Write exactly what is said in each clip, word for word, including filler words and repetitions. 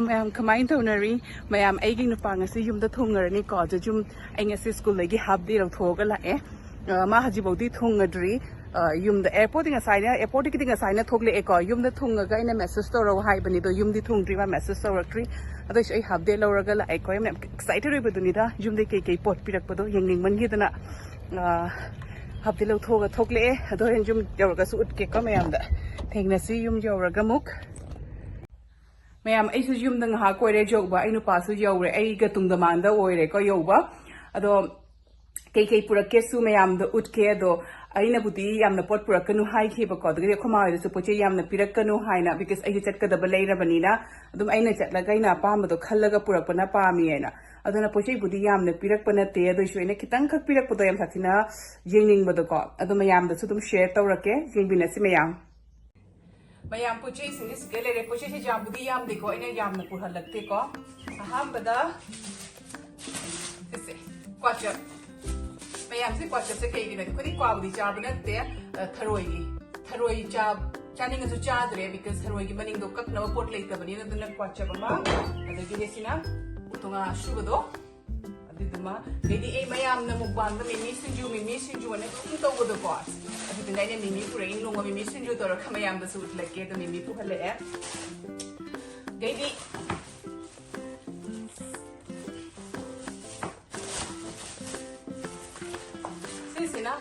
ꯃꯌꯥꯝ ꯀꯃꯥꯏꯅ ꯇꯧꯅꯔꯤ? ꯃꯌꯥꯝ, ꯑꯩꯒꯤ ꯅꯨꯄꯥ ꯉꯁꯤ ꯌꯨꯝꯗ ꯊꯨꯡꯉꯔꯅꯤ ꯀꯣ꯫ ꯑꯗꯣ ꯌꯨꯝ, ꯑꯩ ꯉꯁꯤ ꯁ꯭ꯀꯨꯜꯗꯒꯤ ꯍꯥꯐ ꯗꯦ ꯂꯧꯊꯣꯛꯑꯒ ꯂꯥꯛꯑꯦ꯫ ꯑ, ꯃꯥ ꯍꯧꯖꯤꯛꯐꯥꯎꯗꯤ ꯊꯨꯡꯉꯗ꯭ꯔꯤ꯫ ꯑ, ꯌꯨꯝꯗ ꯑꯦꯌꯔꯄꯣꯔꯠꯇꯤ ꯉꯁꯥꯏꯅ, ꯑꯦꯌꯔꯄꯣꯔꯠꯇꯒꯤꯗꯤ ꯉꯁꯥꯏꯅ ꯊꯣꯛꯂꯛꯑꯦꯀꯣ꯫ ꯌꯨꯝꯗ ꯊꯨꯡꯉꯒ ꯑꯩꯅ ꯃꯦꯁꯦꯖ ꯇꯧꯔꯛꯑꯣ ꯍꯥꯏꯕꯅꯤ, ꯑꯗꯣ ꯌꯨꯝꯗꯤ ꯊꯨꯡꯗ꯭ꯔꯤ, ꯃꯥ ꯃꯦꯁꯦꯖ ꯇꯧꯔꯛꯇ꯭ꯔꯤ꯫ ꯑꯗꯨꯏꯁꯨ ꯑꯩ ꯍꯥꯐ ꯗꯦ ꯂꯧꯔꯒ ꯂꯥꯛꯑꯦꯀꯣ꯫ ꯌꯥꯝ ꯑꯦꯛꯁꯥꯏꯇꯦꯗ ꯑꯣꯏꯕꯗꯨꯅꯤꯗ, ꯌꯨꯝꯗꯒꯤ ꯀꯩꯀꯩ ꯄꯣꯠ ꯄꯤꯔꯛꯄꯗꯣ ꯌꯦꯡꯅꯤꯡꯃꯟꯈꯤꯗꯅ, ꯑ, ꯍꯥꯐ ꯗꯦ ꯂꯧꯊꯣꯛꯑꯒ ꯊꯣꯛꯂꯛꯑꯦ꯫ ꯑꯗꯣ ꯍꯣꯔꯦꯟ ꯌꯨꯝ ꯌꯧꯔꯒꯁꯨ ꯎꯠꯀꯦꯀꯣ ꯃꯌꯥꯝꯗ꯫ ꯊꯦꯡꯅꯁꯤ ꯌꯨꯝ ꯌꯧꯔꯒ ꯑꯃꯨꯛ꯫ ꯃꯌꯥꯝ, ꯑꯩꯁꯨ ꯌꯨꯝꯗ ꯉꯥꯏꯍꯥꯛ ꯑꯣꯏꯔꯦ ꯌꯧꯕ, ꯑꯩ ꯅꯨꯄꯥꯁꯨ ꯌꯧꯔꯦ, ꯑꯩꯒ ꯇꯨꯡꯗ ꯃꯥꯟꯗ ꯑꯣꯏꯔꯦꯀꯣ ꯌꯧꯕ꯫ ꯑꯗꯣ ꯀꯩꯀꯩ ꯄꯨꯔꯛꯀꯦꯁꯨ ꯃꯌꯥꯝꯗ ꯎꯠꯀꯦ꯫ ꯑꯗꯣ ꯑꯩꯅꯕꯨꯗꯤ ꯌꯥꯝꯅ ꯄꯣꯠ ꯄꯨꯔꯛꯀꯅꯨ ꯍꯥꯏꯈꯤꯕꯀꯣ, ꯑꯗꯨꯒꯤ ꯑꯩꯈꯣꯏ ꯃꯥ ꯍꯣꯏꯗꯁꯨ ꯄꯣꯠ ꯆꯩ ꯌꯥꯝꯅ ꯄꯤꯔꯛꯀꯅꯨ ꯍꯥꯏꯅ, ꯕꯤꯀꯣꯁ ꯑꯩꯁꯨ ꯆꯠꯀꯗꯕ ꯂꯩꯔꯕꯅꯤꯅ꯫ ꯑꯗꯨꯝ ꯑꯩꯅ ꯆꯠꯂꯒ ꯑꯩꯅ ꯑꯄꯥꯝꯕꯗꯣ ꯈꯜꯂꯒ ꯄꯨꯔꯛꯄꯅ ꯄꯥꯝꯃꯤ ꯍꯥꯏꯅ꯫ ꯑꯗꯨꯅ ꯄꯣꯠ ꯆꯩꯕꯨꯗꯤ ꯌꯥꯝꯅ ꯄꯤꯔꯛꯄ ꯅꯠꯇꯦ, ꯑꯗꯨꯏꯁꯨ ꯑꯩꯅ ꯈꯤꯇꯪꯈꯛ ꯄꯤꯔꯛꯄꯗꯣ ꯌꯥꯝ ꯁꯥꯊꯤꯅ ꯌꯦꯡꯅꯤꯡꯕꯗꯣ ꯀꯣ꯫ ꯑꯗꯣ ꯃꯌꯥꯝꯗꯁꯨ ꯑꯗꯨꯝ ꯁꯤꯌꯔ ꯇꯧꯔꯛꯀꯦ, ꯌꯦꯡꯃꯤꯟꯅꯁꯤ ꯃꯌꯥꯝ꯫ ꯃꯌꯥꯝ, ꯄꯣꯠ ꯆꯩꯁꯤꯡꯁꯦ ꯁꯤꯗ ꯂꯩꯔꯦ꯫ ꯄꯣꯠ ꯆꯩꯁꯦ ꯌꯥꯝꯕꯨꯗꯤ ꯌꯥꯝꯗꯦꯀꯣ, ꯑꯩꯅ ꯌꯥꯝꯅ ꯄꯨꯍꯜꯂꯛꯇꯦꯀꯣ꯫ ꯑꯍꯥꯟꯕꯗ ꯁꯤꯁꯦ, ꯀ꯭ꯋꯥꯆꯞ꯫ ꯃꯌꯥꯝꯁꯦ, ꯀ꯭ꯋꯥꯆꯞꯁꯦ ꯀꯩꯒꯤꯅꯣ? ꯑꯩꯈꯣꯏꯗꯤ ꯀ꯭ꯋꯥꯕꯨꯗꯤ ꯆꯥꯕ ꯅꯠꯇꯦ, ꯑ, ꯊꯔꯣꯏꯒꯤ, ꯊꯔꯣꯏ ꯆꯥ-, ꯆꯥꯅꯤꯡꯉꯁꯨ ꯆꯥꯗ꯭ꯔꯦ, ꯕꯤꯀꯣꯁ ꯊꯔꯣꯏꯒꯤ ꯃꯅꯤꯡꯗꯣ ꯀꯛꯅꯕ ꯄꯣꯠ ꯂꯩꯇꯕꯅꯤꯅ꯫ ꯑꯗꯨꯅ ꯀ꯭ꯋꯥꯆꯞ ꯑꯃ, ꯑꯗꯒꯤꯗꯤ ꯁꯤꯅ ꯎꯇꯣꯡꯉꯥ ꯑꯁꯨꯕꯗꯣ, ꯑꯗꯨꯗꯨꯃ, ꯑꯗꯩꯗꯤ ꯑꯩ ꯃꯌꯥꯝꯅ ꯃꯨꯛꯕꯥꯡꯗ ꯃꯤꯃꯤ ꯁꯤꯡꯖꯨ, ꯃꯤꯃꯤ ꯁꯤꯡꯖꯨ ꯑꯅ ꯑꯗꯨꯝ ꯇꯧꯕꯗꯣꯀꯣ, ꯑꯗꯨꯗꯨꯅ ꯑꯩꯅ ꯃꯤꯃꯤ ꯄꯨꯔꯛꯏ꯫ ꯅꯣꯡꯃ ꯃꯤꯃꯤ ꯁꯤꯡꯖꯨ ꯇꯧꯔꯒ ꯃꯌꯥꯝꯗꯁꯨ ꯎꯠꯂꯛꯀꯦ꯫ ꯑꯗꯣ ꯃꯤꯃꯤ ꯄꯨꯍꯜꯂꯛꯑꯦ꯫ ꯑꯗꯩꯗꯤ ꯁꯤꯁꯤꯅ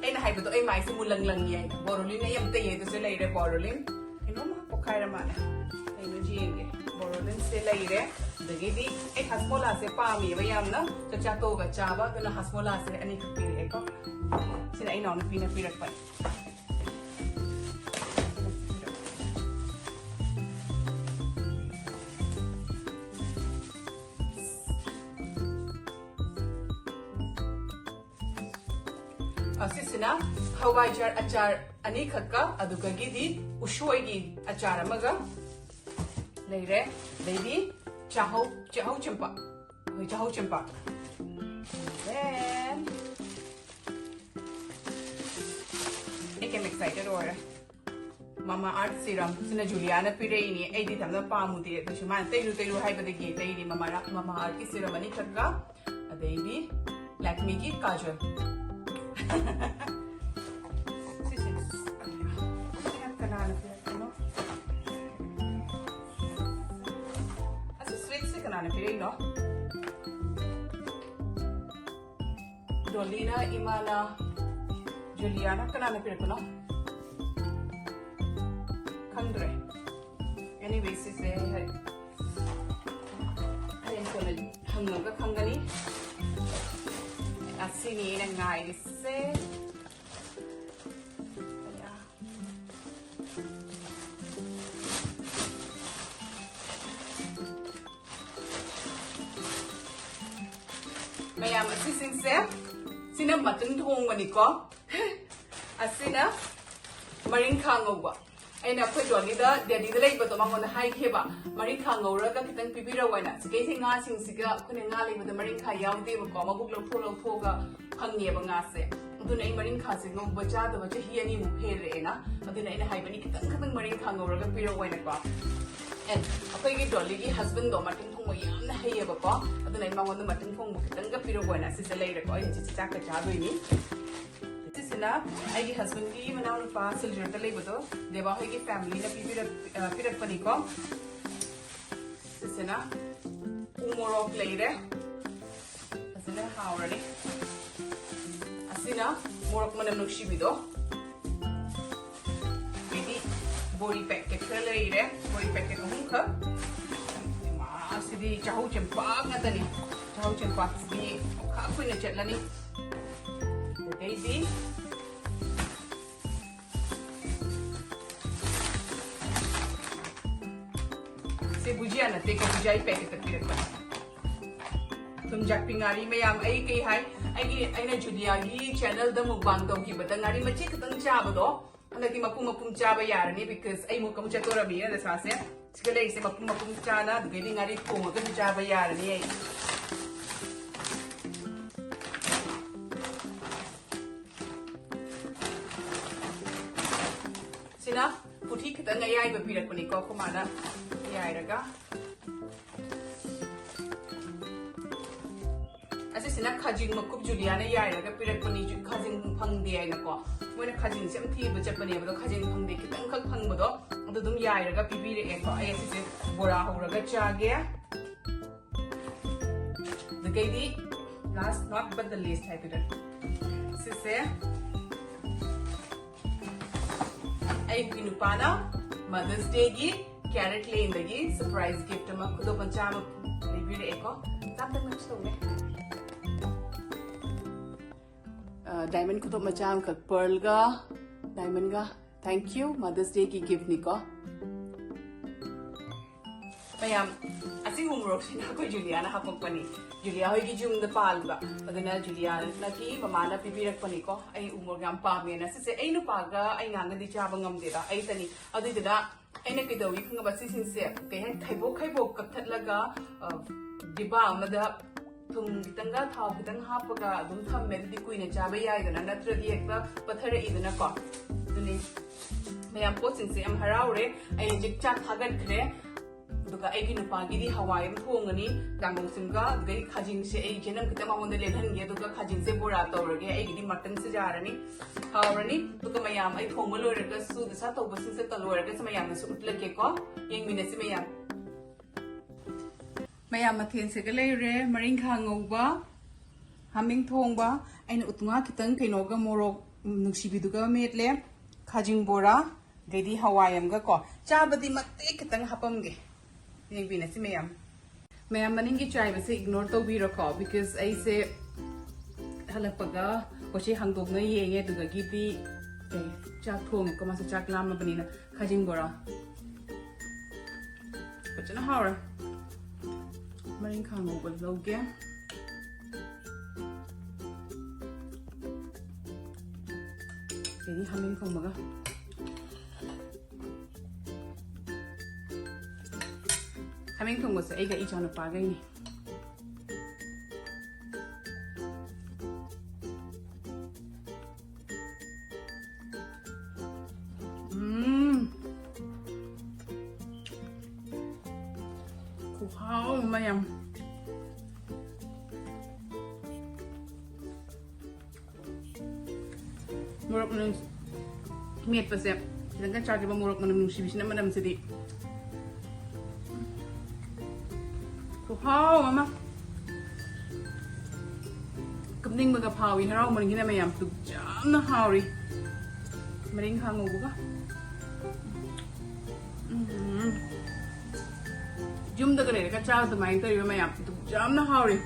ꯑꯩꯅ ꯍꯥꯏꯕꯗꯣ, ꯑꯩ ꯃꯥꯏꯁꯦ ꯃꯨꯂꯪ ꯂꯪꯉꯤ ꯍꯥꯏꯅ꯫ ꯕꯣꯔꯣꯂꯤꯟ ꯑꯩ ꯑꯝꯇ ꯌꯦꯡꯗꯁꯨ ꯂꯩꯔꯦ, ꯕꯣꯔꯣꯂꯤꯟ꯫ ꯀꯩꯅꯣꯝꯃ ꯄꯣꯛꯈꯥꯏꯔ ꯃꯥꯜꯂꯦ꯫ ꯀꯩꯅꯣ ꯌꯦꯡꯒꯦ꯫ ꯕꯣꯔꯣꯂꯤꯟꯁꯦ ꯂꯩꯔꯦ꯫ ꯑꯗꯒꯤꯗꯤ ꯑꯩ ꯍꯁꯃꯣꯂꯥꯁꯦ ꯄꯥꯝꯃꯦꯕ ꯌꯥꯝꯅ꯫ ꯆꯥꯛꯆꯥ ꯇꯣꯛꯑꯒ ꯆꯥꯕ꯫ ꯑꯗꯨꯅ ꯍꯁꯃꯣꯂꯥꯁꯦ ꯑꯅꯤꯈꯛ ꯄꯤꯔꯛꯑꯦꯀꯣ꯫ ꯁꯤꯅ ꯑꯩ ꯏꯅꯥꯎꯅꯨꯄꯤꯅ ꯄꯤꯔꯛꯄꯅꯦ꯫ ꯑꯁꯤꯁꯤꯅ ꯍꯋꯥꯏꯖꯥꯔ ꯑꯆꯥꯔ ꯑꯅꯤꯈꯛꯀ, ꯑꯗꯨꯒꯒꯤꯗꯤ ꯎꯁꯣꯏꯒꯤ ꯑꯆꯥꯔ ꯑꯃꯒ ꯂꯩꯔꯦ꯫ ꯑꯗꯩꯗꯤ ꯆꯥꯍꯧ, ꯆꯥꯍꯧ ꯆꯦꯡꯄꯥꯛ, ꯑꯩꯈꯣꯏ ꯆꯥꯍꯧ ꯆꯦꯡꯄꯥꯛ꯫ Then, ꯑꯩ ꯀꯌꯥꯝ ꯑꯦꯛꯁꯥꯏꯇꯦꯗ ꯑꯣꯏꯔꯦ꯫ Mama Earth serum ꯁꯤꯅ ꯖꯨꯂꯤꯌꯥꯅ ꯄꯤꯔꯛꯏꯅꯦ꯫ ꯑꯩꯗꯤ ꯏꯊꯟꯇ ꯄꯥꯝꯃꯨꯗꯦ, ꯑꯗꯨꯁꯨ ꯃꯥꯅ ꯇꯩꯔꯨ ꯇꯩꯔꯨ ꯍꯥꯏꯕꯗꯒꯤ ꯇꯩꯔꯤ꯫ Mama Earth, Mama Earthꯀꯤ serum ꯑꯅꯤꯈꯛꯀ, ꯑꯗꯩꯗꯤ Lakmeꯒꯤ Kajal꯫ ꯁꯤꯁꯦ ꯀꯅꯥꯅ ꯄꯤꯔꯛꯄꯅꯣ? ꯑꯁꯤ sweetꯁꯦ ꯀꯅꯥꯅ ꯄꯤꯔꯛꯏꯅꯣ? ꯗꯣꯂꯤꯅ, ꯏꯃꯥꯅ, ꯖꯨꯂꯤꯌꯥꯅ, ꯀꯅꯥꯅ ꯄꯤꯔꯛꯄꯅꯣ? ꯈꯪꯗ꯭ꯔꯦ꯫ Anyway, ꯁꯤꯁꯦ ꯍꯣꯔꯦꯟ ꯀꯣꯟꯅ ꯍꯪꯉꯒ ꯈꯪꯒꯅꯤ꯫ ꯑꯁꯤꯅꯤ ꯑꯩꯅ ꯉꯥꯏꯔꯤꯁꯦ꯫ ꯃꯌꯥꯝ, ꯑꯁꯤꯁꯤꯡꯁꯦ, ꯁꯤꯅ ꯃꯇꯨꯝ ꯊꯣꯡꯕꯅꯤꯀꯣ꯫ ꯑꯁꯤꯅ ꯃꯔꯤꯡꯈꯥ ꯉꯧꯕ꯫ ꯑꯩꯅ ꯑꯩꯈꯣꯏ ꯗꯣꯂꯤꯗ, ꯗꯦꯜꯂꯤꯗ ꯂꯩꯕꯗꯣ, ꯃꯉꯣꯟꯗ ꯍꯥꯏꯈꯤꯕ, ꯃꯔꯤꯡꯈꯥ ꯉꯧꯔꯒ ꯈꯤꯇꯪ ꯄꯤꯕꯤꯔꯛꯑꯣꯅ꯫ ꯁꯤꯗꯩꯁꯤ ꯉꯥꯁꯤꯡꯁꯤꯒ ꯑꯩꯈꯣꯏꯅ ꯉꯥ ꯂꯩꯕꯗ ꯃꯔꯤꯡꯈꯥ ꯌꯥꯎꯗꯦꯕꯀꯣ, ꯃꯕꯨꯛ ꯂꯧꯊꯣꯛ ꯂꯧꯊꯣꯛꯑꯒ ꯐꯪꯉꯦꯕ ꯉꯥꯁꯦ꯫ ꯑꯗꯨꯅ ꯑꯩ ꯃꯔꯤꯡꯈꯥꯁꯦ ꯉꯧꯕ ꯆꯥꯗꯕ ꯆꯍꯤ ꯑꯅꯤꯃꯨꯛ ꯍꯦꯜꯂꯛꯑꯦꯅ꯫ ꯑꯗꯨꯅ ꯑꯩꯅ ꯍꯥꯏꯕꯅꯤ, ꯈꯤꯇꯪ ꯈꯤꯇꯪ ꯃꯔꯤꯡꯈꯥ ꯉꯧꯔꯒ ꯄꯤꯔꯛꯑꯣꯅꯀꯣ꯫ And ꯑꯩꯈꯣꯏꯒꯤ ꯗꯣꯂꯤꯒꯤ husbandꯗꯣ ꯃꯇꯨꯝ ꯊꯣꯡꯕ ꯌꯥꯝꯅ ꯍꯩꯌꯦꯕꯀꯣ꯫ ꯑꯗꯨꯅ ꯑꯩ ꯃꯉꯣꯟꯗ ꯃꯇꯨꯝ ꯊꯣꯡꯕ ꯈꯤꯇꯪꯒ ꯄꯤꯔꯛꯑꯣꯅ ꯁꯤꯁꯦ ꯂꯩꯔꯦꯀꯣ꯫ ꯑꯩ ꯍꯧꯖꯤꯛ ꯆꯥꯛꯀ ꯆꯥꯗꯣꯏꯅꯤ꯫ ꯁꯤꯁꯤꯅ ꯑꯩꯒꯤ husbandꯒꯤ ꯃꯅꯥꯎꯅꯨꯄꯥ ꯁꯤꯜꯆꯔꯗ ꯂꯩꯕꯗꯣ, ꯗꯦꯕꯥ ꯍꯣꯏꯒꯤ familyꯅ ꯄꯤꯕꯤꯔꯛ-, ꯑ, ꯄꯤꯔꯛꯄꯅꯤꯀꯣ꯫ ꯁꯤꯁꯤꯅ ꯎ ꯃꯣꯔꯣꯛ ꯂꯩꯔꯦ꯫ ꯐꯖꯅ ꯍꯥꯎꯔꯅꯤ꯫ ꯑꯁꯤꯅ ꯃꯣꯔꯣꯛ ꯃꯅꯝ ꯅꯨꯡꯁꯤꯕꯤꯗꯣ꯫ ꯑꯗꯩꯗꯤ ꯕꯣꯔꯤ packet ꯈꯔ ꯂꯩꯔꯦ, ꯕꯣꯔꯤ packet ꯑꯍꯨꯝꯈꯛ꯫ ꯏꯃꯥ, ꯑꯁꯤꯗꯤ ꯆꯥꯍꯧ ꯆꯦꯡꯄꯥꯛ ꯉꯥꯛꯇꯅꯤ꯫ ꯆꯥꯍꯧ ꯆꯦꯡꯄꯥꯛꯁꯤꯗꯤ ꯈꯥ ꯀꯨꯏꯅ ꯆꯠꯂꯅꯤ꯫ ꯑꯗꯩꯗꯤ ꯁꯤ ꯕꯨꯖꯤꯌꯥ ꯅꯠꯇꯦ, ꯀꯣ, ꯕꯨꯖꯤꯌꯥꯒꯤ packetꯇ ꯄꯤꯔꯛꯄꯅꯦ꯫ ꯊꯨꯝꯖꯥꯛꯄꯤ ꯉꯥꯔꯤ ꯃꯌꯥꯝ, ꯑꯩ ꯀꯩ ꯍꯥꯏ, ꯑꯩꯒꯤ, ꯑꯩꯅ ꯖꯨꯂꯤꯌꯥꯒꯤ channelꯗ mukbang ꯇꯧꯈꯤꯕꯗ ꯉꯥꯔꯤ ꯃꯆꯦꯠ ꯈꯛꯇꯪ ꯆꯥꯕꯗꯣ, ꯍꯟꯗꯛꯇꯤ ꯃꯄꯨꯝ ꯃꯄꯨꯝ ꯆꯥꯕ ꯌꯥꯔꯅꯤ, because ꯑꯩ ꯑꯃꯨꯛ ꯑꯃꯨꯛ ꯆꯠꯇꯣꯔꯃꯤꯅ ꯗꯁꯥꯁꯦ꯫ ꯁꯤꯗ ꯂꯩꯔꯤꯁꯦ ꯃꯄꯨꯝ ꯃꯄꯨꯝ ꯆꯥꯅ, ꯑꯗꯨꯗꯩꯗꯤ ꯉꯥꯔꯤ ꯊꯣꯡꯉꯒꯁꯨ ꯆꯥꯕ ꯌꯥꯔꯅꯤ ꯑꯩ꯫ ꯁꯤꯅ ꯑꯌꯥꯏꯕ ꯄꯤꯔꯛꯄꯅꯤꯀꯣ ꯑꯩꯈꯣꯏ ꯃꯥꯅ ꯌꯥꯏꯔꯒ꯫ ꯑꯁꯤꯁꯤꯅ ꯈꯥꯖꯤꯡ ꯃꯀꯨꯞ ꯖꯨꯂꯤꯌꯥꯅ ꯌꯥꯏꯔꯒ ꯄꯤꯔꯛꯄꯅꯤ꯫ ꯈꯥꯖꯤꯡ ꯐꯪꯗꯦ ꯍꯥꯏꯅꯀꯣ꯫ ꯃꯣꯏꯅ ꯈꯥꯖꯤꯡꯁꯦ ꯌꯥꯝ ꯊꯤꯕ ꯆꯠꯄꯅꯦꯕ, ꯑꯗꯣ ꯈꯥꯖꯤꯡ ꯐꯪꯗꯦ, ꯈꯤꯇꯪꯈꯛ ꯐꯪꯕꯗꯣ ꯑꯗꯨ ꯑꯗꯨꯝ ꯌꯥꯏꯔꯒ ꯄꯤꯕꯤꯔꯛꯑꯦꯀꯣ꯫ ꯑꯩ ꯑꯁꯤꯁꯦ ꯕꯣꯔꯥ ꯍꯧꯔꯒ ꯆꯥꯒꯦ꯫ ꯑꯗꯨꯗꯒꯤꯗꯤ last not but the least ꯍꯥꯏꯕꯗꯣ, ꯁꯤꯁꯦ ꯑꯩꯒꯤ ꯅꯨꯄꯥꯅ Mother's Dayꯒꯤ Carrot Laneꯗꯒꯤ surprise gift ꯑꯃ, ꯈꯨꯗꯣꯞ ꯃꯆꯥ ꯑꯃ ꯂꯩꯕꯤꯔꯛꯑꯦꯀꯣ꯫ ꯆꯥꯝꯇꯪ ꯅꯞꯁꯤꯜꯂꯧꯅꯦ꯫ ꯑ, diamond ꯈꯨꯗꯣꯞ ꯃꯆꯥ ꯑꯃꯈꯛ pearlꯒ diamondꯒ꯫ Thank you, Mother's Dayꯒꯤ giftꯅꯤꯀꯣ꯫ ꯃꯌꯥꯝ, ꯑꯁꯤ ꯎ ꯃꯣꯔꯣꯛꯁꯤꯅ ꯑꯩꯈꯣꯏ ꯖꯨꯂꯤꯌꯥꯅ ꯍꯥꯄꯛꯄꯅꯤ꯫ ꯖꯨꯂꯤꯌꯥ ꯍꯣꯏꯒꯤ ꯌꯨꯝꯗ ꯄꯥꯜꯂꯤꯕ꯫ ꯑꯗꯨꯅ ꯖꯨꯂꯤꯌꯥꯅꯒꯤ ꯃꯃꯥꯅ ꯄꯤꯕꯤꯔꯛꯄꯅꯤꯀꯣ꯫ ꯑꯩ ꯎ ꯃꯣꯔꯣꯛ ꯌꯥꯝ ꯄꯥꯝꯃꯦꯅ꯫ ꯁꯤꯁꯦ ꯑꯩ ꯅꯨꯄꯥꯒ ꯑꯩ ꯉꯥꯡꯒꯗꯤ ꯆꯥꯕ ꯉꯝꯗꯦꯕ꯫ ꯑꯩꯇꯅꯤ꯫ ꯑꯗꯨꯏꯗꯨꯅ ꯑꯩꯅ ꯀꯩꯗꯧꯏ ꯈꯪꯉꯕ? ꯁꯤꯁꯤꯡꯁꯦ ꯀꯩ ꯍꯥꯏ, ꯈꯩꯕꯣꯛ ꯈꯩꯕꯣꯛ ꯀꯛꯊꯠꯂꯒ, ꯑ, ꯗꯤꯕꯥ ꯑꯃꯗ ꯊꯨꯝ ꯈꯤꯇꯪꯒ ꯊꯥꯎ ꯈꯤꯇꯪ ꯍꯥꯞꯄꯒ ꯑꯗꯨꯝ ꯊꯝꯃꯦ꯫ ꯑꯗꯨꯗꯤ ꯀꯨꯏꯅ ꯆꯥꯕ ꯌꯥꯏꯗꯅ, ꯅꯠꯇ꯭ꯔꯗꯤ ꯍꯦꯛꯇ ꯄꯠꯊꯔꯛꯏꯗꯅꯀꯣ꯫ ꯑꯗꯨꯅꯤ ꯃꯌꯥꯝ, ꯄꯣꯠꯁꯤꯡꯁꯦ ꯌꯥꯝ ꯍꯔꯥꯎꯔꯦ꯫ ꯑꯩ ꯍꯧꯖꯤꯛ ꯆꯥꯛ ꯊꯥꯒꯠꯈ꯭ꯔꯦ꯫ ꯑꯗꯨꯒ ꯑꯩꯒꯤ ꯅꯨꯄꯥꯒꯤꯗꯤ ꯍꯋꯥꯏ ꯑꯃ ꯊꯣꯡꯉꯅꯤ, ꯀꯥꯡꯉꯧꯁꯤꯡꯒ, ꯑꯗꯨꯗꯒꯤ ꯈꯥꯖꯤꯡꯁꯦ ꯑꯩ ꯆꯦꯅꯝ ꯈꯤꯇꯪ ꯃꯉꯣꯟꯗ ꯂꯦꯜꯍꯟꯒꯦ, ꯑꯗꯨꯒ ꯈꯥꯖꯤꯡꯁꯦ ꯕꯣꯔꯥ ꯇꯧꯔꯒꯦ꯫ ꯑꯩꯒꯤꯗꯤ muttonꯁꯦ ꯌꯥꯔꯅꯤ, ꯍꯥꯎꯔꯅꯤ꯫ ꯑꯗꯨꯒ ꯃꯌꯥꯝ, ꯑꯩ ꯊꯣꯡꯕ ꯂꯣꯏꯔꯒ ꯁꯨ ꯗꯁꯥ ꯇꯧꯕꯁꯤꯡꯁꯦ ꯂꯣꯏꯔꯒꯁꯨ ꯃꯌꯥꯝꯗꯁꯨ ꯎꯠꯂꯒꯦꯀꯣ꯫ ꯌꯦꯡꯃꯤꯟꯅꯁꯤ ꯃꯌꯥꯝ꯫ ꯃꯌꯥꯝ, ꯃꯊꯦꯜꯁꯤꯒ ꯂꯩꯔꯦ: ꯃꯔꯤꯡꯈꯥ ꯉꯧꯕ, ꯍꯥꯃꯦꯡ ꯊꯣꯡꯕ, ꯑꯩꯅ ꯎꯇꯨꯉꯥ ꯈꯤꯇꯪ ꯀꯩꯅꯣꯒ ꯃꯣꯔꯣꯛ, ꯎꯝ, ꯅꯨꯡꯁꯤꯕꯤꯗꯨꯒ ꯃꯦꯠꯂꯦ, ꯈꯥꯖꯤꯡ ꯕꯣꯔꯥ, ꯑꯗꯩꯗꯤ ꯍꯋꯥꯏ ꯑꯃꯒ ꯀꯣ꯫ ꯆꯥꯕꯗꯤ ꯃꯇꯦꯛ ꯈꯤꯇꯪ ꯍꯥꯄꯝꯒꯦ꯫ ꯌꯦꯡꯕꯤꯅꯁꯤ ꯃꯌꯥꯝ꯫ ꯃꯌꯥꯝ, ꯃꯅꯤꯡꯒꯤ ꯆꯥꯏꯕꯁꯦ ignore ꯇꯧꯕꯤꯔꯣꯀꯣ, because ꯑꯩꯁꯦ ꯍꯜꯂꯛꯄꯒ ꯄꯣꯠꯆꯩ ꯍꯥꯡꯗꯣꯛꯅ ꯌꯦꯡꯉꯦ, ꯑꯗꯨꯗꯒꯤꯗꯤ ꯀꯩ, ꯆꯥꯛ ꯊꯣꯡꯉꯦꯀꯣ, ꯃꯥꯁꯨ ꯆꯥꯛ ꯂꯥꯝꯃꯕꯅꯤꯅ꯫ ꯈꯥꯖꯤꯡ ꯕꯣꯔꯥ ꯐꯖꯅ ꯍꯥꯎꯔꯦ꯫ ꯃꯔꯤꯡꯈꯥ ꯉꯧꯕ ꯂꯧꯒꯦ꯫ ꯑꯗꯩꯗꯤ ꯍꯥꯃꯦꯡ ꯊꯣꯡꯕꯒ꯫ ꯍꯥꯃꯦꯡ ꯊꯣꯡꯕꯁꯦ ꯑꯩꯒ ꯏꯆꯥꯅꯨꯄꯥꯒꯩꯅꯤ꯫ ꯎꯝ꯫ ꯃꯣꯔꯣꯛ ꯃꯅꯝ ꯃꯦꯠꯄꯁꯦ ꯈꯤꯇꯪꯒ ꯆꯥꯒꯦꯕ, ꯃꯣꯔꯣꯛ ꯃꯅꯝ ꯅꯨꯡꯁꯤꯕꯤꯁꯤꯅ ꯃꯅꯝꯁꯤꯗꯤ ꯈꯨꯍꯥꯎ ꯑꯃ꯫ ꯀꯞꯅꯤꯡꯕꯒ ꯐꯥꯎꯏ ꯍꯔꯥꯎꯃꯟꯒꯤꯅ ꯃꯌꯥꯝ꯫ ꯇꯨꯛ ꯌꯥꯝꯅ ꯍꯥꯎꯔꯤ ꯃꯔꯤꯡꯈꯥ ꯉꯧꯕꯒ꯫ ꯎꯝ꯫ ꯌꯨꯝꯗꯒ ꯂꯩꯔꯒ ꯆꯥꯕ ꯑꯗꯨꯃꯥꯏꯅ ꯇꯧꯔꯤꯕ ꯃꯌꯥꯝ꯫ ꯇꯨꯛ ꯌꯥꯝꯅ ꯍꯥꯎꯔꯤ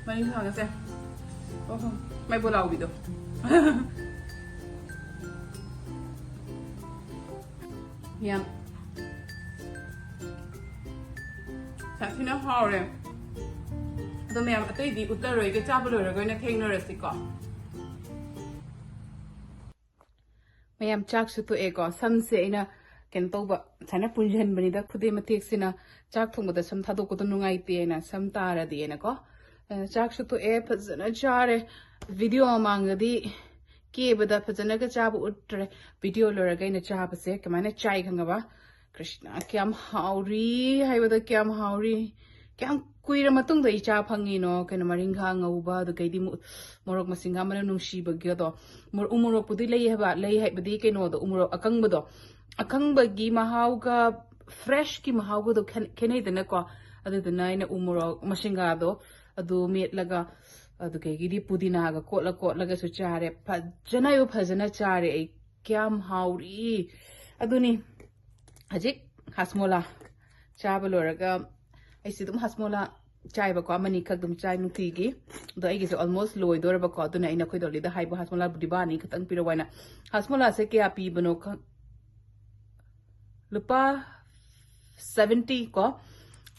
ꯃꯔꯤꯡꯈꯥꯒꯁꯦ꯫ ꯑꯣꯍꯣ, ꯃꯩꯕꯣ ꯂꯥꯎꯕꯤꯗꯣ꯫ ꯌꯥꯝ ꯁꯥꯊꯤꯅ ꯍꯥꯎꯔꯦ꯫ ꯑꯗꯣ ꯃꯌꯥꯝ, ꯑꯇꯩꯗꯤ ꯎꯠꯂꯔꯣꯏꯒꯦ, ꯆꯥꯕ ꯂꯣꯏꯔꯒ ꯑꯣꯏꯅ ꯊꯦꯡꯅꯔꯁꯤꯀꯣ꯫ ꯃꯌꯥꯝ, ꯆꯥꯛꯁꯨ ꯇꯣꯛꯑꯦꯀꯣ꯫ ꯁꯝꯁꯦ ꯑꯩꯅ ꯀꯩꯅꯣ ꯇꯧꯕ, ꯁꯨꯃꯥꯏꯅ ꯄꯨꯟꯁꯤꯟꯕꯅꯤꯗ, ꯈꯨꯗꯩ ꯃꯇꯦꯛꯁꯤꯅ꯫ ꯆꯥꯛ ꯊꯣꯡꯕꯗ ꯁꯝ ꯊꯥꯗꯣꯛꯄꯗꯣ ꯅꯨꯡꯉꯥꯏꯇꯦꯅ, ꯁꯝ ꯇꯥꯔꯗꯤꯅꯀꯣ꯫ ꯑ, ꯆꯥꯛꯁꯨ ꯇꯣꯛꯑꯦ, ꯐꯖꯅ ꯆꯥꯔꯦ꯫ ꯚꯤꯗꯤꯑꯣ ꯃꯃꯥꯡꯗꯗꯤ ꯀꯦꯕꯗ ꯐꯖꯅꯒ ꯆꯥꯕ ꯎꯠꯇ꯭ꯔꯦ꯫ ꯚꯤꯗꯤꯑꯣ ꯂꯣꯏꯔꯒ ꯑꯩꯅ ꯆꯥꯕꯁꯦ ꯀꯃꯥꯏꯅ ꯆꯥꯏ ꯈꯪꯉꯕ? ꯀ꯭ꯔꯤꯁꯅ, ꯀꯌꯥꯝ ꯍꯥꯎꯔꯤ ꯍꯥꯏꯕꯗ ꯀꯌꯥꯝ ꯍꯥꯎꯔꯤ꯫ ꯀꯌꯥꯝ ꯀꯨꯏꯔ ꯃꯇꯨꯡꯗ ꯑꯩ ꯆꯥ ꯐꯪꯉꯤꯅꯣ꯫ ꯀꯩꯅꯣ, ꯃꯔꯤꯡꯈꯥ ꯉꯧꯕ, ꯑꯗꯨꯗꯩꯗꯤ ꯃꯨ-, ꯃꯣꯔꯣꯛ ꯃꯁꯤꯡꯒ ꯃꯅꯝ ꯅꯨꯡꯁꯤꯕꯒꯤꯗꯣ꯫ ꯃꯣꯔꯣꯛ, ꯎ ꯃꯣꯔꯣꯛꯄꯨꯗꯤ ꯂꯩ ꯍꯥꯏꯕ, ꯂꯩ ꯍꯥꯏꯕꯗꯤ ꯀꯩꯅꯣꯗꯣ, ꯎ ꯃꯣꯔꯣꯛ ꯑꯀꯪꯕꯗꯣ꯫ ꯑꯀꯪꯕꯒꯤ ꯃꯍꯥꯎꯒ ꯐ꯭ꯔꯦꯁꯀꯤ ꯃꯍꯥꯎꯒꯗꯣ ꯈꯦꯠ-, ꯈꯦꯠꯅꯩꯗꯅꯀꯣ꯫ ꯑꯗꯨꯗꯨꯅ ꯑꯩꯅ ꯎ ꯃꯣꯔꯣꯛ ꯃꯁꯤꯡꯒꯥꯗꯣ ꯑꯗꯨ ꯃꯦꯠꯂꯒ, ꯑꯗꯨꯗꯒꯤꯗꯤ ꯄꯨꯗꯤꯅꯥꯒ ꯀꯣꯠꯂ ꯀꯣꯠꯂꯒꯁꯨ ꯆꯥꯔꯦ꯫ ꯐꯖꯅ, ꯐꯖꯅ ꯆꯥꯔꯦ ꯑꯩ꯫ ꯀꯌꯥꯝ ꯍꯥꯎꯔꯤ! ꯑꯗꯨꯅꯤ, ꯍꯧꯖꯤꯛ ꯍꯥꯁꯃꯣꯂꯥ ꯆꯥꯕ ꯂꯣꯏꯔꯒ, ꯑꯩꯁꯦ ꯑꯗꯨꯝ ꯍꯥꯁꯃꯣꯂꯥ ꯆꯥꯏꯕꯀꯣ, ꯑꯃꯅꯤꯈꯛ ꯑꯗꯨꯝ ꯆꯥꯏ ꯅꯨꯡꯇꯤꯒꯤ꯫ ꯑꯗꯣ ꯑꯩꯒꯤꯁꯦ almost ꯂꯣꯏꯗꯣꯔꯕꯀꯣ, ꯑꯗꯨꯅ ꯑꯩꯅ ꯑꯩꯈꯣꯏ ꯗꯣꯂꯤꯗ ꯍꯥꯏꯕ, "ꯍꯥꯁꯃꯣꯂꯥ ꯗꯤꯕꯥ ꯑꯅꯤ ꯈꯛꯇꯪ ꯄꯤꯔꯛꯑꯣ" ꯍꯥꯏꯅ꯫ ꯍꯥꯁꯃꯣꯂꯥꯁꯦ ꯀꯌꯥ ꯄꯤꯕꯅꯣ ꯈꯪ-, ꯂꯨꯄꯥ seventy ꯀꯣ,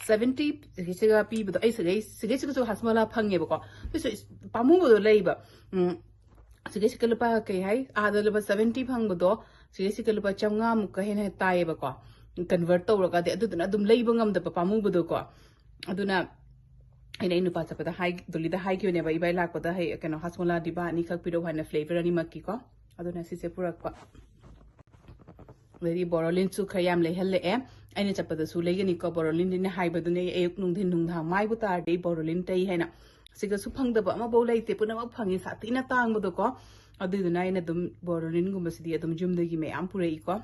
seventy ꯁꯤꯒ ꯄꯤꯕꯗꯣ, ꯑꯩ ꯁꯤꯒꯩ, ꯁꯤꯒꯩꯁꯤꯒꯁꯨ ꯍꯥꯁꯃꯣꯂꯥ ꯐꯪꯉꯦꯕꯀꯣ꯫ ꯑꯗꯨꯁꯨ ꯏꯁ-, ꯄꯥꯝꯃꯨꯕꯗꯣ ꯂꯩꯕ꯫ ꯎꯝ, ꯁꯤꯒꯩꯁꯤꯒ ꯂꯨꯄꯥ, ꯀꯩ ꯍꯥꯏ, ꯑꯥꯗ ꯂꯨꯄꯥ seventy ꯐꯪꯕꯗꯣ, ꯁꯤꯒꯩꯁꯤꯒ ꯂꯨꯄꯥ ꯆꯥꯝꯃꯉꯥꯃꯨꯛꯀ ꯍꯦꯟꯅ ꯇꯥꯏꯌꯦꯕꯀꯣ, convert ꯇꯧꯔꯒꯗꯤ꯫ ꯑꯗꯨꯗꯨꯅ ꯑꯗꯨꯝ ꯂꯩꯕ ꯉꯝꯗꯕ, ꯄꯥꯝꯃꯨꯕꯗꯣꯀꯣ꯫ ꯑꯗꯨꯅ ꯑꯩꯅ ꯑꯩ ꯅꯨꯄꯥ ꯆꯠꯄꯗ ꯍꯥꯏ-, ꯗꯣꯂꯤꯗ ꯍꯥꯏꯈꯤꯕꯅꯦꯕ, "ꯏꯕꯥꯏ ꯂꯥꯛꯄꯗ ꯍꯩ, ꯀꯩꯅꯣ, ꯍꯥꯁꯃꯣꯂꯥ ꯗꯤꯕꯥ ꯑꯅꯤꯈꯛ ꯄꯤꯔꯛꯎ" ꯍꯥꯏꯅ, flavor ꯑꯅꯤꯃꯛꯀꯤꯀꯣ꯫ ꯑꯗꯨꯅ ꯁꯤꯁꯦ ꯄꯨꯔꯛꯄ꯫ ꯑꯗꯩꯗꯤ ꯕꯣꯔꯣꯂꯤꯟꯁꯨ ꯈꯔ ꯌꯥꯝ ꯂꯩꯍꯜꯂꯛꯑꯦ꯫ ꯑꯩꯅ ꯆꯠꯄꯗꯁꯨ ꯂꯩꯒꯅꯤꯀꯣ ꯕꯣꯔꯣꯂꯤꯟꯗꯤꯅꯦ ꯍꯥꯏꯕꯗꯨꯅꯦ, ꯑꯩ ꯑꯌꯨꯛ ꯅꯨꯡꯊꯤꯟ ꯅꯨꯡꯗꯥꯡ ꯃꯥꯏꯕꯨ ꯇꯥꯔꯗꯤ ꯑꯩ ꯕꯣꯔꯣꯂꯤꯟ ꯇꯩ ꯍꯥꯏꯅ꯫ ꯁꯤꯒꯁꯨ ꯐꯪꯗꯕ ꯑꯃꯐꯥꯎ ꯂꯩꯇꯦ, ꯄꯨꯝꯅꯃꯛ ꯐꯪꯉꯤ, ꯁꯥꯊꯤꯅ ꯇꯥꯡꯕꯗꯣꯀꯣ꯫ ꯑꯗꯨꯏꯗꯨꯅ ꯑꯩꯅ ꯑꯗꯨꯝ ꯕꯣꯔꯣꯂꯤꯟꯒꯨꯝꯕꯁꯤꯗꯤ ꯑꯗꯨꯝ ꯌꯨꯝꯗꯒꯤ ꯃꯌꯥꯝ ꯄꯨꯔꯛꯏꯀꯣ꯫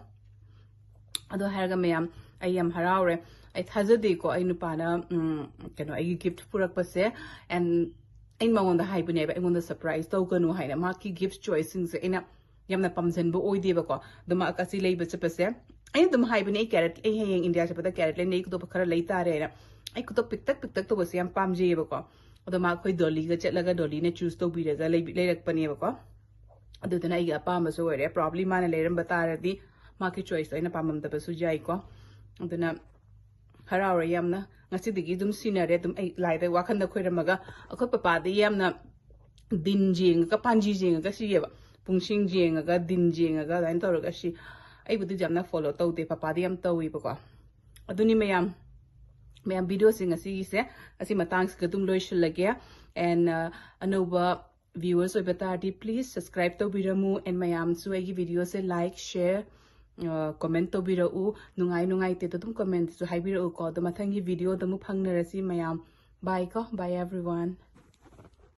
ꯑꯗꯣ ꯍꯥꯏꯔꯒ ꯃꯌꯥꯝ, ꯑꯩ ꯌꯥꯝ ꯍꯔꯥꯎꯔꯦ꯫ ꯑꯩ ꯊꯥꯖꯗꯦꯀꯣ ꯑꯩ ꯅꯨꯄꯥꯅ ꯎꯝ, ꯀꯩꯅꯣ, ꯑꯩꯒꯤ ꯒꯤꯐ ꯄꯨꯔꯛꯄꯁꯦ꯫ ꯑꯦꯟ ꯑꯩꯅ ꯃꯉꯣꯟꯗ ꯍꯥꯏꯕꯅꯦꯕ, ꯑꯩꯉꯣꯟꯗ ꯁꯔꯄ꯭ꯔꯥꯏꯁ ꯇꯧꯒꯅꯨ ꯍꯥꯏꯅ꯫ ꯃꯥꯒꯤ ꯒꯤꯐ ꯆꯣꯏꯁꯁꯤꯡꯁꯦ ꯑꯩꯅ ꯌꯥꯝꯅ ꯄꯥꯝꯖꯟꯕ ꯑꯣꯏꯗꯦꯕꯀꯣ꯫ ꯑꯗꯣ ꯃꯥ ꯑꯁꯤ ꯂꯩꯕ ꯆꯠꯄꯁꯦ, ꯑꯩꯅ ꯑꯗꯨꯝ ꯍꯥꯏꯕꯅꯦ, ꯑꯩ ꯀꯦꯔꯦꯠ, ꯑꯩ ꯍꯌꯦꯡ ꯏꯟꯗꯤꯌꯥ ꯆꯠꯄꯗ ꯀꯦꯔꯦꯠ ꯂꯩꯅꯤ, ꯑꯩ ꯈꯨꯗꯣꯞ ꯈꯔ ꯂꯩ ꯇꯥꯔꯦꯅ꯫ ꯑꯩ ꯈꯨꯗꯣꯞ ꯄꯤꯛꯇꯛ ꯄꯤꯛꯇꯛ ꯇꯧꯕꯁꯦ ꯌꯥꯝ ꯄꯥꯝꯖꯩꯌꯦꯕꯀꯣ꯫ ꯑꯗꯣ ꯃꯥ ꯑꯩꯈꯣꯏ ꯗꯣꯂꯤꯒ ꯆꯠꯂꯒ ꯗꯣꯂꯤꯅ ꯆꯨꯁ ꯇꯧꯕꯤꯔꯒ ꯂꯩꯕꯤ- ꯂꯩꯔꯛꯄꯅꯦꯕꯀꯣ꯫ ꯑꯗꯨꯗꯨꯅ ꯑꯩꯒꯤ ꯑꯄꯥꯝꯕꯁꯨ ꯑꯣꯏꯔꯦ꯫ ꯄ꯭ꯔꯣꯕ꯭ꯂꯤ ꯃꯥꯅ ꯂꯩꯔꯝꯕ ꯇꯥꯔꯗꯤ ꯃꯥꯒꯤ ꯆꯣꯏꯁꯇꯣ ꯑꯩꯅ ꯄꯥꯝꯃꯝꯗꯕꯁꯨ ꯌꯥꯏꯀꯣ꯫ ꯑꯗꯨꯅ ꯍꯔꯥꯎꯔꯦ ꯌꯥꯝꯅ꯫ ꯉꯁꯤꯗꯒꯤ ꯑꯗꯨꯝ ꯁꯤꯟꯅꯔꯦ꯫ ꯑꯗꯨꯝ ꯑꯩ ꯂꯥꯏꯗ ꯋꯥꯈꯜꯗ ꯈꯣꯏꯔꯝꯃꯒ, ꯑꯩꯈꯣꯏ ꯄꯄꯥꯗꯤ ꯌꯥꯝꯅ ꯗꯤꯟ ꯌꯦꯡꯉꯒ, ꯄꯥꯟꯖꯤ ꯌꯦꯡꯉꯒ ꯁꯤꯌꯦꯕ꯫ ꯄꯨꯡꯁꯤꯡ ꯌꯦꯡꯉꯒ, ꯗꯤꯟ ꯌꯦꯡꯉꯒ ꯑꯗꯨꯃꯥꯏꯅ ꯇꯧꯔꯒ ꯁꯤ꯫ ꯑꯩꯕꯨꯗꯤ ꯌꯥꯝꯅ ꯐꯣꯂꯣ ꯇꯧꯗꯦ, ꯄꯄꯥꯗꯤ ꯌꯥꯝ ꯇꯧꯋꯦꯕꯀꯣ꯫ ꯑꯗꯨꯅꯤ ꯃꯌꯥꯝ, ꯃꯌꯥꯝ, ꯚꯤꯗꯤꯑꯣꯁꯦ ꯉꯁꯤꯒꯤꯁꯦ ꯑꯁꯤ ꯃꯇꯥꯡꯁꯤꯒ ꯑꯗꯨꯝ ꯂꯣꯏꯁꯤꯜꯂꯒꯦ꯫ ꯑꯦꯟ ꯑꯅꯧꯕ ꯚꯤꯌꯨꯋꯔꯁ ꯑꯣꯏꯕ ꯇꯥꯔꯗꯤ please subscribe ꯇꯧꯕꯤꯔꯝꯃꯨ꯫ ꯑꯦꯟ ꯃꯌꯥꯝꯁꯨ ꯑꯩꯒꯤ ꯚꯤꯗꯤꯑꯣꯁꯦ ꯂꯥꯏꯛ, ꯁꯦꯌꯔ, ꯀꯣꯃꯦꯟ ꯇꯧꯕꯤꯔꯛꯎ꯫ ꯅꯨꯡꯉꯥꯏ ꯅꯨꯡꯉꯥꯏꯇꯦꯗꯣ ꯑꯗꯨꯝ ꯀꯣꯃꯦꯟꯇꯁꯨ ꯍꯥꯏꯕꯤꯔꯛꯎꯀꯣ꯫ ꯑꯗꯣ ꯃꯊꯪꯒꯤ ꯚꯤꯗꯤꯑꯣꯗ ꯑꯃꯨꯛ ꯐꯪꯅꯔꯁꯤ ꯃꯌꯥꯝ꯫ ꯕꯥꯏ ꯀꯣ, bye everyone꯫